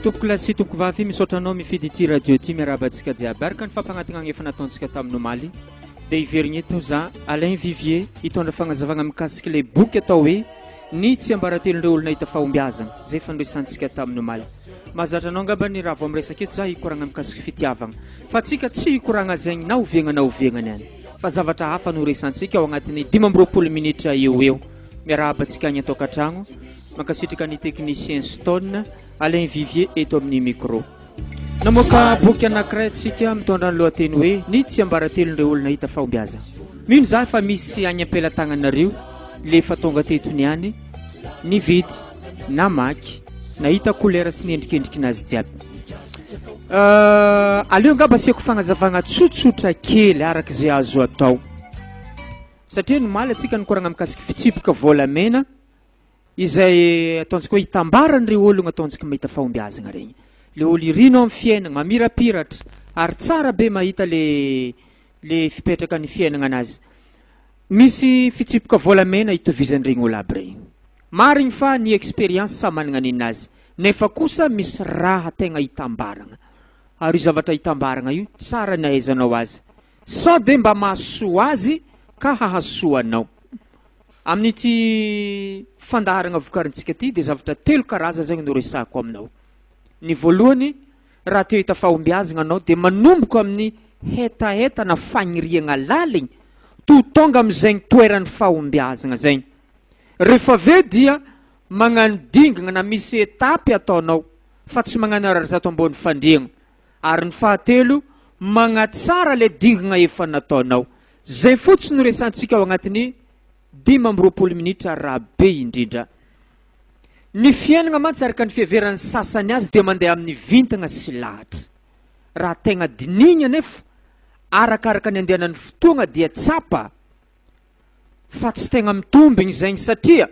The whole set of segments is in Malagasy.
Tompokolahy sy tompokovavy, misaotra anao mifidy ity radio ity, miarahaba antsika jiaby. Araka ny fampanantenana efa nataontsika tamin'ny omaly dia hiverina eto za Alain Vivier hitondra fagnazavana mikasika ilay boky atao hoe Ny tsiambaratelon'ireo olona hita fahombiazana, izay efa noresahantsika tamin'ny omaly. Mahazatra anao angamba ny raha vao miresaka eto za hikoragna mikasika fitiavagna. Fa tsika tsy hikoragna zegny na oviagna na oviagna niany. Fa zavatra hafa no resantsika ao agnatin'ny 25 minitra eo ho eo. Miarahaba antsika agny an-tokantragno. Mankasitraka ny technicien Stone, Alain Vivier eto amin'ny micro. Namoaka boky anankiray antsika mitondra ny lohateny hoe Ny tsiambaratelon'ireo olona hita fahombiazana. Mino za fa misy agny am-pelatagnanareo le efa tonga teto niany nividy, namaky, nahita couleur sy ny endrikendrikinazy jiaby. Euh, aleo angamba asiako fagnazavagna tsotsotra kely araka izay azo atao. Satria ny omaly antsika nikoragna mikasika fitsipika volamena izay ataontsika hoe itambaran'ireo ologna ataontsika mahita fahombiazagna regny. Le olo irinao amin'ny fiainagna, mamirapiratra ary tsara be mahita le le fipetraka ny fiainagna anazy. Misy fitsipika volamena itovizan'iregny olo aby regny. Marigny fa ny expérience samy managna ninazy, nefa kosa misy raha tegna itambaragna. Ary io zavatra itambaragna io tsara ny ahaizanao azy. Sao dia mba mahasoa azy ka hahasoa anao. Amin'ity fandaharagna vokarintsika ity dia zavatra telo karazana zegny no resahako aminao. Ny voalohany, raha te hahita fahombiazagna anao dia manomboka amin'ny hetaheta na fagniriagna laligny to tonga amin'izegny toeran'ny fahombiazagna zegny. Rehefa avy eo dia magnano dingagna na misy étape ataonao fa tsy magnano ararizato ambony fandriagna. Ary ny fahatelo, magnatsara le dingagna efa nataonao. Zay fotsiny no resantsika ao agnatin'ny 25 minitra raha be indrindra. Ny fiainagna mantsy araka ny fiheveran'ny sasany azy dia mandeha amin'ny vintagna sy lahatra. Raha tegna dinihigna anefa, arakaraka ny andehanan'ny fotoagna dia tsapa fa tsy tegna mitombigny zegny satria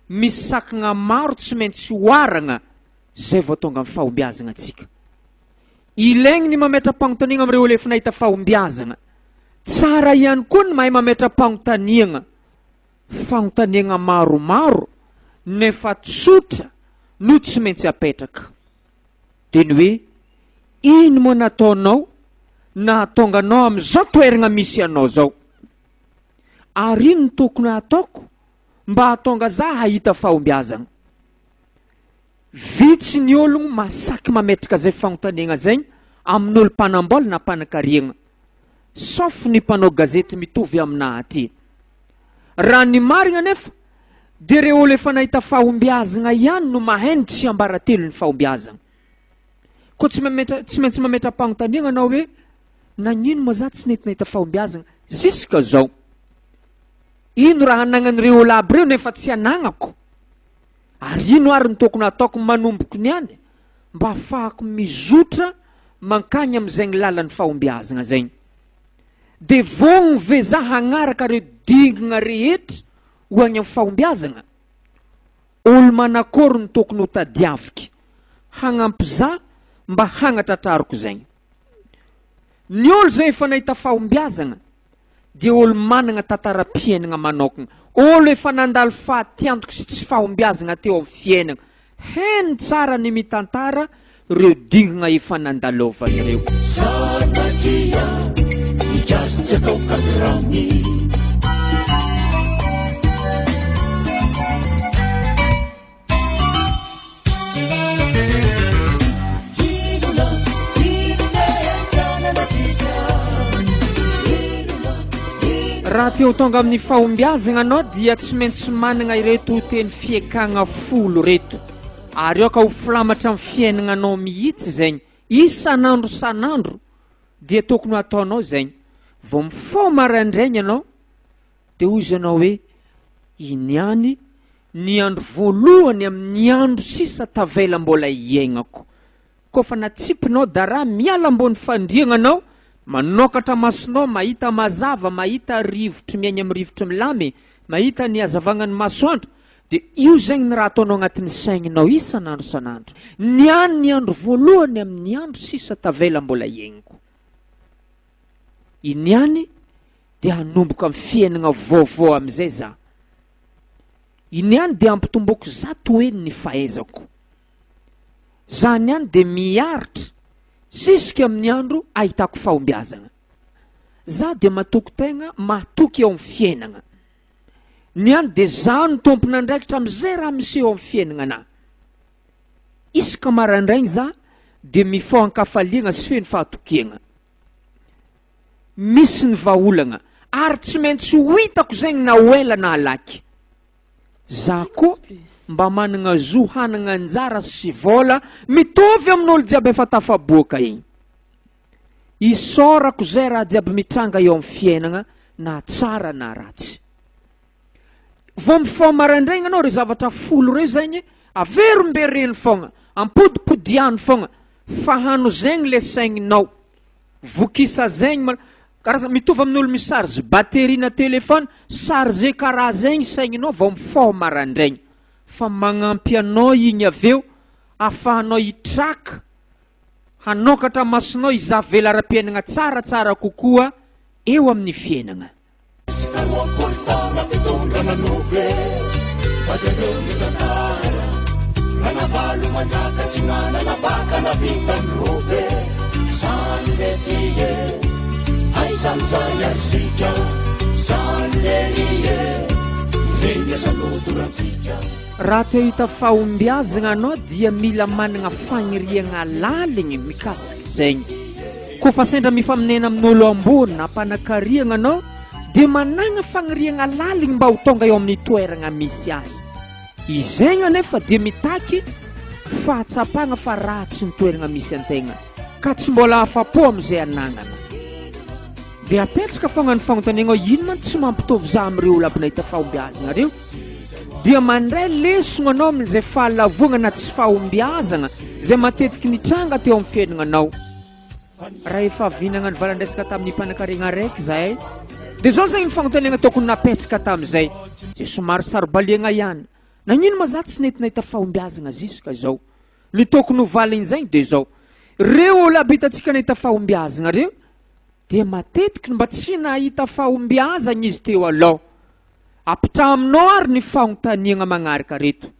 misy sakagna maro tsy maintsy oharagna zay vao tonga amin'ny fahombiazagna antsika. Ilaigny ny mametra-pagnontaniagna amin'ireo olo efa nahita fahombiazagna. Tsara ihany koa ny mahay mametra-pagnontaniagna, fagnontaniagna maromaro nefa tsotra no tsy maintsy apetraka. Dia ny hoe, ino moa nataonao nahatonga anao amin'izao toeragna misy anao zao? Ary ino no tokony hataoko mba hahatonga za hahita fahombiazagna? Vitsy ny ologno masaky mametraka zay fagnontaniagna zegny amin'olo mpanambola na mpanakariagna, sauf ny mpanao gazety mitovy aminah aty. Raha ny marigna anefa dia reo olo efa nahita fahombiazagna ihany no mahay ny tsiambaratelon'ny fahombiazagna. Koa tsy mametra tsy maintsy mametra-pagnontaniagna anao hoe nagnino ma za tsy nety nahita fahombiazagna jusque zao? Ino raha anagnan'ireo olo aby reo nefa tsy anagnako? Ary ino ary no tokony hataoko manomboko niany mba hahafahako mizotra mankany amin'izegny lalan'ny fahombiazagna zegny? De vogno ve za hagnaraka reo dingagna rehetra ho agny amin'ny fahombiazagna? Olo manakôry no tokony ho tadiaviky hagnampy za mba hagnatratrariko zegny? Ny olo zay efa nahita fahombiazagna dia olo managna tantaram-piainagna manokagna, olo efa nandalo fahatiantoko sy tsy fahombiazagna teo amin'ny fiainagna. Hainy tsara ny mitantara ireo dingagna efa nandalôvany ireo. Sanatria, ny gasy tsy atao katramy. Raha te ho tonga amin'ny fahombiazana anao dia tsy maintsy manana ireto teny fiekagna folo ireto ary aoka ho filamatra amin'ny fiainagnanao mihitsy zegny isan'andro isan'andro dia tokony ho ataonao zegny vao mifoha maraindraigny ianao dia hoy izy anao hoe iny ihany ny andro voalohany amin'ny andro sisa tavela mbola hiaignako. Koa fa natsipinao dara miala ambony fandriagna anao, manokatra masonao mahita mazava, mahita rivotry miaigna amin'ny rivotry milamy, mahita ny hazavagnan'ny masoandro, dia io zegny ny raha ataonao agnatin'ny saigninao isan'andro isan'andro. Niany ny andro voalohany amin'ny andro sisa tavela mbola hiaignako. Iny ihany dia hanomboka amin'ny fiainagna vaovao amin'izay za. Iny ihany dia ampitomboako zato heny ny fahaizako. Za niany dia miaritra zisky amin'ny andro ahitako fahombiazagna. Za dia matoky tegna, mahatoky eo amin'ny fiainagna. Niany dia za no tompon'andraikitra amin'izay raha miseho amin'ny fiainagnanà. Isaka maraindraigny za dia mifoha an-kafaliagna sy feno fahatokiagna. Misy ny vahaolagna ary tsy maintsy ho hitako zegny na ho ela na halaky. Za koa mba managna zo hanagna anjara sy vôla mitovy amin'olo jiaby efa tafaboaka igny. Isaorako zay raha jiaby mitranga eo amin'ny fiainagna na tsara na ratsy. Vao mifoha maraindraigny anao reo zavatra folo reo zegny averimbereno fogna, ampodipodiano fogna, fahano zegny le saigninao. Vokisa zegny ma- karazana mitovy amin'olo mi-charge batterie na téléphone, charger karaha zegny saigninao vao mifoha maraindraigny fa magnampy anao igny avy eo ahafahanao hitraka, hanokatra masonao hizaha velaram-piainagna tsaratsara kokoa eo amin'ny fiainagna. 20 taona mpitondra nanova e Fa jereo ny tantara Ranavalo manjaka tsy nanana baka na vita ny rova e Zany le ty e Aiza amizay asika Zany le ry e Regny aza nodorantsika. Raha te hahita fahombiazagna anao dia mila managna fagniriagna laligny mikasika izegny. Koa fa sendra mifaminena amin'olo ambony na mpanakariagna anao dia managna fagniriagna laligny mba ho tonga eo amin'ny toeragna misy azy. Izegny anefa dia mitaky fahatsapagna fa ratsy ny toeragna misy antegna ka tsy mbola afa-po amin'izay anagnana. Dia apetraka fogna ny fagnontaniagna hoe ino ma tsy mampitovy za amin'ireo olo aby nahita fahombiazagna reo? Dia mandray lesogna anao amin'izay fahalavoagna na tsy fahombiazagna izay matetiky nitranga teo amin'ny fiaignanao. Raha efa avy nagnano valan-dresaka tamin'ny mpanankarena araiky zahay, dia zao zegny ny fagnontaniagna tokony napetraka tamin'izay, izay somary saro-baliagna ihany, nagnino ma za tsy nety nahita fahombiazagna ziska izao? Ny tokony ho valiny zegny dia zao, reo olo aby hitantsika nahita fahombiazagna reo dia matetiky mba tsy nahita fahombiazagna izy teo aloha. Apitraha aminao ary ny fagnontaniagna magnaraka reto.